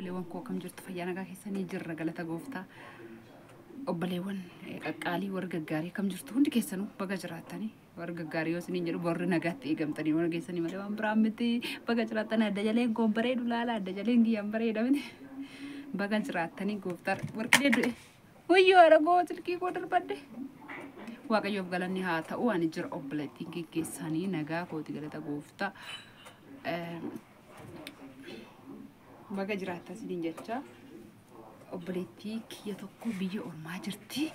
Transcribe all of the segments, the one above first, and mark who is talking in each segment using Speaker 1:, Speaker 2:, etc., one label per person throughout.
Speaker 1: Obboleewwan koo akkam jirtu? Fayyaa nagaa keessanii jirra, galata gooftaa. Obboleewwan qaqqaalii warra gaggaarii akkam jirtu? Hundi keessanuu baga jiraattanii. Warra gaggaarii yoo isiniin jedhu warri nagaatti eegamtanii warra geessanii malee waan biraan miti. Baga jiraattanii. Adda jaleen koon bareedu laala, adda jaleen kiyyaan bareeda miti. Baga jiraattanii. Gooftaa warqee du'e. Wayyoo haadha koo, silkii koo darbadde. Waaqayyoof galanni haa ta'u, ani jira obboleettiin geggeessanii nagaa kooti, galata gooftaa. Baga jiraattan isiniin jecha. Obboleettii kiyya tokko biyya ormaa jirti.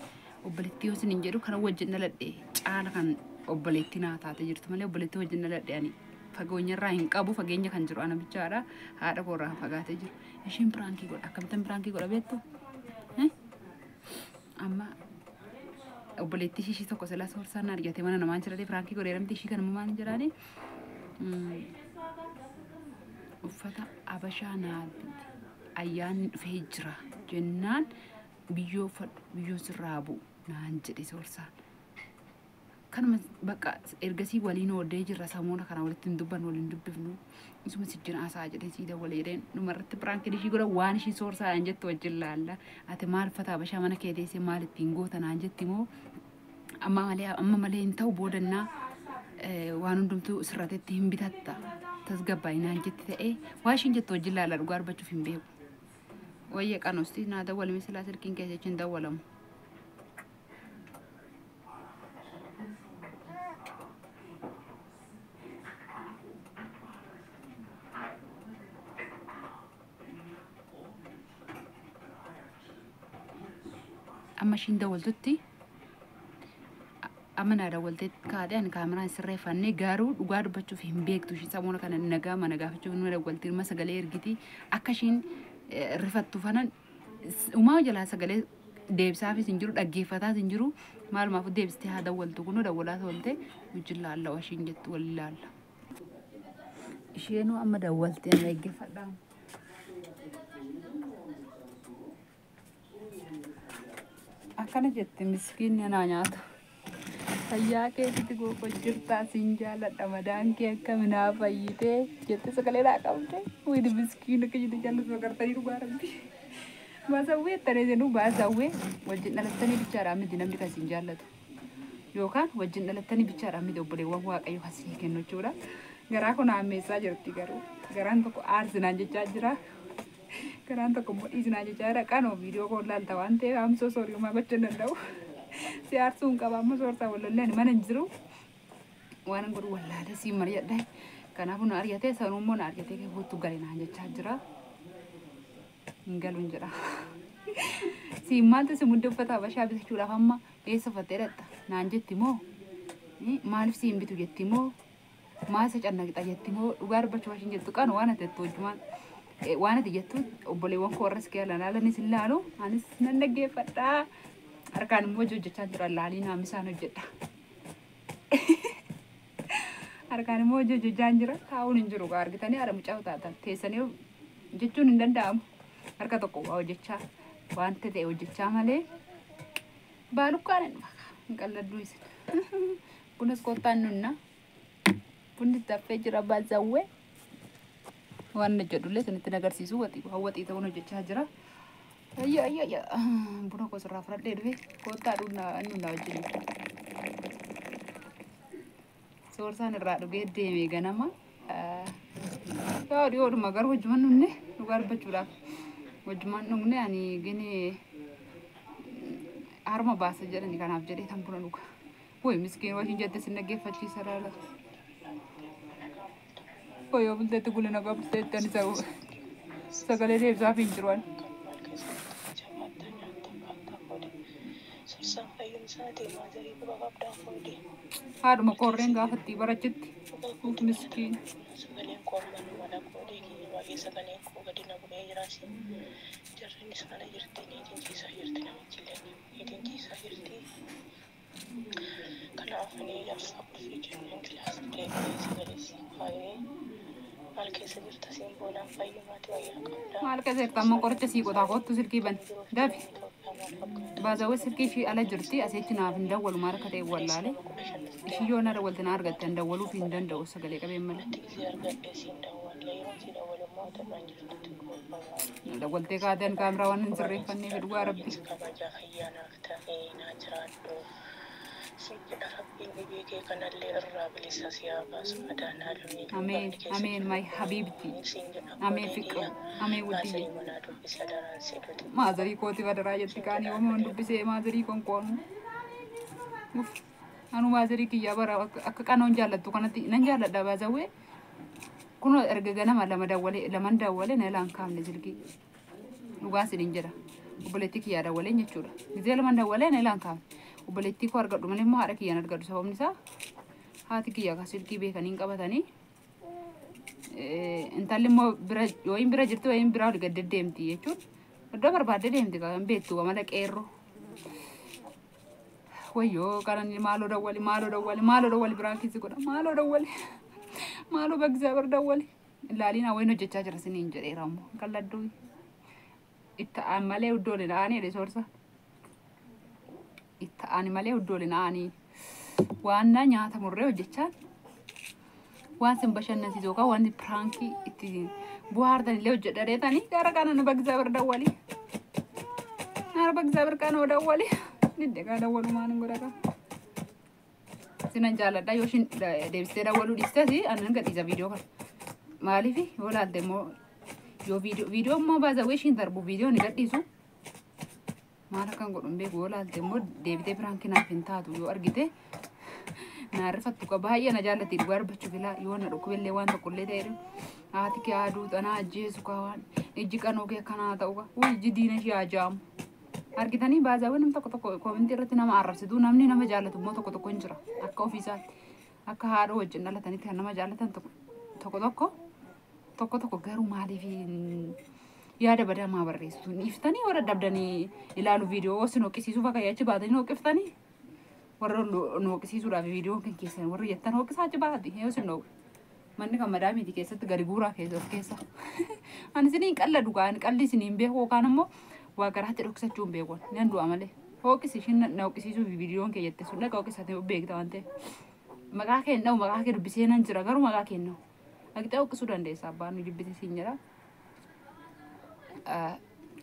Speaker 1: Obboleettii yoo isiniin jedhu kana wajjin dhaladhe caala kan obboleettii naa taate jirtu malee obboleettii wajjin dhaladhe ani fagoonyarraa hin qabu, fageenya kan jiru ana bichaadha. Haadha koorraa fagaatee jiru. Isheen prank godha. Akkamittiin prank godha beektu? Amma obboleettii ishii tokko silaa soorsaan argate mana namaan jirate prank godhee namti ishii kana maal jedhaani? Uffata abashaa naa biti, ayyaanni dhufee jira jennaan biyyoo uffadhu, biyyoo sirraa bu'u naan jedhe soorsaan. Kanuma bakka ergasii waliin oodee jirra. Samoona kana walitti hin dubbannu, waliin dubbifnu, isuma sijjin haasaa jedhee sii dawwale jedheen. Dhumarratti prankiin ishii godha, waan ishii soorsaadhaan jettu wajjin laalla. Ati maal uffata abashaa mana kee teessee maal ittiin goota naan jetti moo amma malee hin ta'u, boodannaa waan hundumtuu sirratetti hin bitatta tasgabbaa'ii naan jetti ta'ee waa ishiin jettu wajjin laalla. Dhugaa dubbachuuf hin beeku. Wayya qanosti naa dawwalame, silaa silkiin keessa jechuun dawwalamu. Amma ishiin dawwaltutti, amma naa dawwaltee kaatee ani kaameraan sirreeffannee, garuu dhugaa dubbachuuf hin beektu. Ishiin samoona kana nagaa mana gaafachuuf numa dawwalti, numa sagalee ergiti. Akka ishiin rifattu fanan uumaa jalaa sagalee deebisaafis hin jiru, dhaggeeffataas hin jiru. Maalumaaf deebistee haa dawwaltu, kunoo dawwalaa oolte, wajjin laalla, ishiin jettu waliin laalla. Isheenuu amma dawwaltee na dhaggeeffadhaa. Akkana jette miskiinni naa nyaatu. Fayyaa keetitti goofoo jirtaa, siin jaalladha, madaan kee akkami, naa fayyitee jette sagalee naa qabde. Wayini miskiin akka jette jaallattu agartanii, dhugaa rabbi. Baasawwee attanii jennu, baasawwee wajjin dhalattanii bichaadhaan miti namni kan siin jaallatu. Yookaan wajjin dhalattanii bichaadhaan miti obboleewwan waaqayyo kan sii kennu jechuudha. Garaa kun hammeessaa jirti garuu. Garaan tokko aarsinaan jechaa jira. Garaan tokko immoo dhiisinaan jechaa jira. Qanoo viidiyoo koo ilaalta waan ta'eef amsoo sooriyumaa gochuu hin danda'u. Si aarsuu hin qaba, amma soorsaa wallallee ani mana hin jiru. Waan hin godhu wallaalee siin mari'adha. Kanaafuu na ari'atee, sanuu immoo na ari'atee guutuu gale naan jechaa jira. Hin galuun jedha. Siin maaltu si mudde uffata habashaa bitachuudhaaf, amma eessa uffattee dhaqxa naan jetti moo, maaliif si hin bitu jetti moo, maal isa cannaqixa jetti moo? Dhugaa dubbachuu ishiin jettu qanu waan ati jettu wajjumaan waan ati jettu obboleewwan koo warras kee laalanis hin laalu, anis nan dhaggeeffadha. Harkaan immoo hojii hojjechaa jira, laalii naamisaan hojjedha. Harkaan immoo hojii hojjechaa jira, taa'uun hin jiru argitanii haadha mucaa taatan teessanii jechuun hin danda'amu. Harka tokko waa hojjechaa wanta ta'e hojjechaa malee baalukkaan hin dhufa hin qalladuu isin. Kunis kottaan nunna. Bunni taffee jira baazawwee. Waan jedhullee isinitti agarsiisu, waxii waan waxii ta'uun hojjechaa jira. Ayyo ayyo ayyo, buna koo sirraa fudhadhee dhufe, kottaa dhunnaa nunna wajjin. Soorsaan irraa dhugee deeme ganama. Yaa dhiyoodhuma garuu wajjumaan dhumne, dhugaa dubbachuudhaaf wajjumaan dhumne. Ani gini harma baasa jedhani, kanaaf jedhee tan buna dhuga. Woy miskiin, washiin jette sin dhaggeeffachiisa laala. Wayyoo bulteetti gulina qabteetti ani sagalee deebisaaf hin jiru ani. Haadhuma korreen gaafatti barachitti. Uuf miskiin.
Speaker 2: Sagaleen koo amma mana koodee kiyya baay'ee sagaleen koo gadi na bu'ee jiraasi. Jarrinis mana jirti, niitiin ciisaa jirti, namichi illee niitiin ciisaa jirti. Kanaaf ani jaarsaa qulfii kenneen kilaasii deemee sagalee si kaayee maal keessa jirta, siin boonaan fayyumaati wayyaa qabda.
Speaker 1: Maal keessa jirta? Amma qoricha sii qotaa, kottu silkii ban. Dafi. Baazawwan silkii ishii ala jirti, asitti naaf hin dawwalu, maal akka ta'e wallaale. Ishii yoo na dawwalte na argatte, hin dawwaluuf hin danda'u sagalee qabeen malee.
Speaker 2: Gisee argadhee siin dawwala. Bilbila yeroo si dawwalu immoo ta'an jirtutti goofama.
Speaker 1: Dawwaltee kaateen kaameraa waan hin sirreeffanneef dhugaa rabbi.
Speaker 2: Si kabajaa fayyaa naaf ta'ee naa jiraadhu. Si jedha Rabbiin dhibee kee kanallee irraa bilisa si haa baasu madaanaa lamii.
Speaker 1: Ameen ameen my habibti. Ameen fiqir ameen wuddiyye.
Speaker 2: Maazarii manaa dubbisa daraan si duti.
Speaker 1: Maazarii kooti badaraa jetti kaanii oomoon dubbisee maazarii konkoonu. Uff anu maazarii kiyyaa bara akka qanoon jaallattu kanatti nan jaalladha baazawwee. Kunoo erga ganama lama dawwalee laman dawwalee na ilaan kaafne silkii. Dhugaa isiniin jedha. Obboleettii kiyyaa dawwaleen jechuudha. Gizee laman dawwalee na ilaan kaafne. Obboleettii koo argadhu malee immoo haadha kiyyaan argadhu sababni isaa haati kiyya kan silkii beekanii hin qabatanii. Intalli immoo bira yooyin bira jirti yooyin biraa ol gad deddeemti jechuun iddoo barbaadde deemti kan beektu amala qeerroo. Wayyoo kanan maaloo dawwali maaloo dawwali maaloo dawwali biraan keessi godha maaloo dawwali maaloo bagzaa bar dawwali. Ilaaliin hawwain hojjechaa jira siniin jedheera ammoo kalladduu itti aan malee iddoo aanii jedhe soorsa. Itti aan malee iddoo aanii waan nyaata murree hojjechaa waan sin bashannansiisu yookaan waan piraankii itti bu'aartan illee hojjedha deetanii gara kana nu bagzaa bar dawwali. Gara bagzaa bar kana dawwali. Diddeegaa dawwalu maan hin godhata. Sinan jaalladha yoo ishiin deebistee dawwaluu dhiistes anan gadhiisa viidiyoo kana. Maaliif yoo laalte immoo yoo viidiyoo immoo baazawwee ishiin darbu viidiyoo ni gadhiisu. Maal akkan godhu hin beeku yoo laalte immoo deebitee piraankii naaf hin taatu yoo argite naa rifattu qaba baay'ee na jaallatti dhugaa dubbachuuf ilaa yoo na dhukkubillee waan tokkollee ta'e haati kee haaduu xanaa ajjeesu kaa waan ijji qanoo kee akkanaa ta'u kaa ijji diina ishee ajaamu. Argitanii baazaawwan namni tokko tokko koomentii irratti nama arrabsitu namni nama jaallatu immoo tokko tokko hin jira akka ofiisaatti akka haadha wajjin dhalatanitti kan nama jaallatan tokko tokko tokko tokko garuu maaliif yaada badaa maa barreessitu dhiiftanii warra dabdanii ilaalu viidiyoo sin hoqqisiisuuf akka yaachi baatanii hoqqiftanii warra nu hoqqisiisuudhaaf viidiyoon kan keessan warra jettan hoqqisaa achi baati yoo sin hoqu manni kan madaamiiti keessatti gadi guuraa keessa of keessa ani isiniin qalla dhugaa ani qalli isiniin beeku yookaan immoo waa garaatti dhoksachuu hin beeku nan du'a malee hoqqisi ishiin na hoqqisiisuuf viidiyoon kee jette sun dhaqa hoqqisatee beekta waan ta'eef maqaa kee hin dha'u maqaa kee dubbisee nan jira garuu maqaa kee hin dha'u dhaqxee hoqqisuu dandeessa abbaan nu jibbite siin jedha.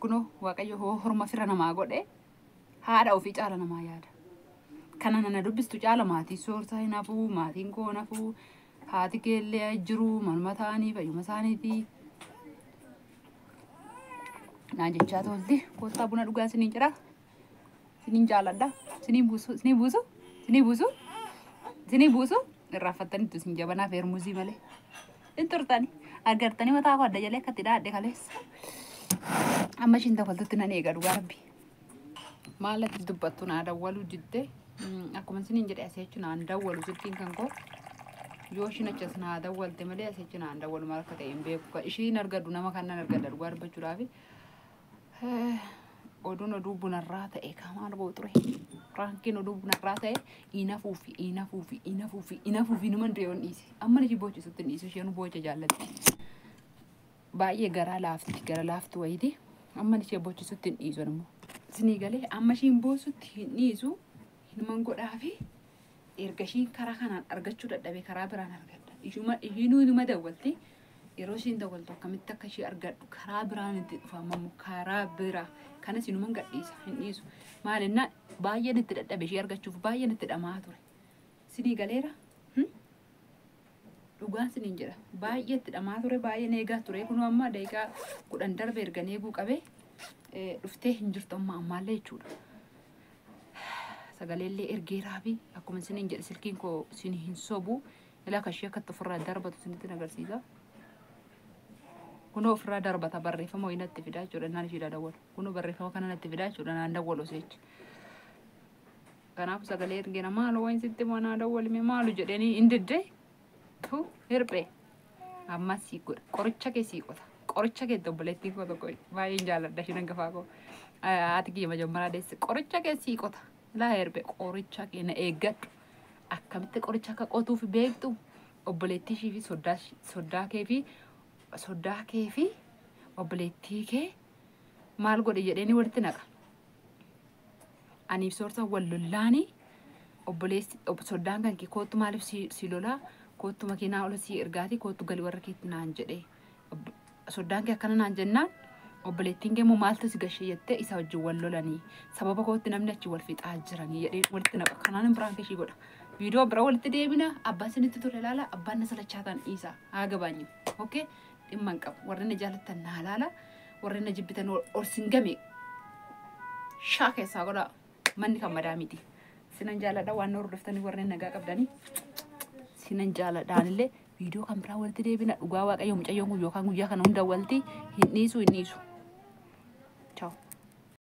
Speaker 1: Kunoo Waaqayyo horma fira namaa godhe haadha ofii caala namaa yaada. Kana nana dubbistu caala maatii soorsaa hin hafuu maatiin koo hin hafuu haati keellee jiru manuma ta'anii fayyuma isaaniiti. Naan jechaa tolti koottaa buna dhugaa isiniin jira. Isiniin jaaladha. Isiniin buusu isiniin buusu isiniin buusu isiniin buusu irraanfattaniittu isin jabanaaf heermuzii malee. Hin turtani agartanii mataa koo adda jalee akkatti dhaadhe kaleessa. Amma ishiin dawwaltutti nan eega dhugaa rabbi. Maalatti dubbattu naa dawwaluu diddee akkuma isiniin jedhe asii achi naan dawwalu silkiin kan koo yoo ishiin achas naa dawwalte malee asii achi naan dawwalu maal akka ta'e hin beeku. Ishiin argadhu nama kan nan argadha dhugaa dubbachuudhaafi. Oduun oduu bunarraa ta'e kamaan gooture. Piraankiin oduu bunarraa ta'e inafuufi inafuufi inafuufi inafuufi numan du'e yoon dhiise. Amma ishii boochisutti hin dhiisu isheen boocha jaallatti. Baay'ee garaa laafti gara laaftu wayiiti. Amma ishee boochisutti hin dhiisu immoo. Isinii galee amma ishiin boosutti hin dhiisu hinuman godhaafi erga ishiin karaa kanaan argachuu dadhabe karaa biraan argadha. Ishiinuu inuma dawwalti. Yeroo ishiin dawwaltu akkamitti akka ishee argadhu karaa biraan itti dhufamamu karaa biraa kanas inuman gadhiisa hin dhiisu. Maalinnaa baay'een itti dadhabe ishee argachuuf baay'een itti dhamaa ture. Isinii galeera? Dhugaan isiniin jedha. Baay'ee itti dhamaa ture baay'een eegaa ture kunoo amma daqiiqaa 10 darbe ergan eeguu qabee dhuftee hin jirtu amma ammaallee jechuudha. Sagaleellee ergeeraa fi akkuma isiniin jedhe silkiin koo isin hin sobu ilaa kan ishee akkatti ofirraa darbatu isinitti agarsiisa. Kunoo ofirraa darbata barreeffama wayii natti fidaa jechuudha naan ishee dawwalu. Kunoo barreeffama kana natti fidaa jechuudha naan dawwalu seechi. Kanaaf sagalee ergeera maaloo wayin sitti manaa dawwalime maalu jedhanii hin diddee tu hirphee amma sii godha qoricha kee sii qota qoricha kee obboleettiin koo tokko baay'een jaalladha isheen hangafaa koo haati kiyya majammaraa deesse qoricha kee sii qota laa hirphee qoricha kee na eeggadhu akkamitti qoricha akka qotuuf beektu obboleettii ishii fi soddaa kee fi soddaa kee fi obboleettii kee maal godhe jedheeni walitti naqa. Aniif soorsa wal lollaanii obboleessi soddaan kan kee kootu maaliif si lolaa kootu makiinaa ol si ergaati kootu gali warra keetti naan jedhee Soddaan kee akkana naan jennaan obboleettiin kee immoo maaltu si gashee jettee isa wajjin wal lolanii, sababa kootti namni achi wal fixaa jiranii jedhee walitti naqa. Kanaan biraan kishii godha. Viidiyoo bira walitti deebina. Abbaan isinitti tole ilaala, abbaan na salachaatan dhiisa, haa gabaanyu. Okay, dhimma hin qabu. Warri na jaalattan naa laala, warri na jibbitan ol sin game shaa keessaa godha. Manni kan madaa miti. Sinan jaaladha, waan na hordoftanii warreen nagaa qabdanii. Sinan jaaladhaanillee viidiyoo kan biraa walitti deebina. Dhugaa Waaqayyo, mucayyoon kun yookaan guyyaa kana hunda walitti hin dhiisu, hin dhiisu.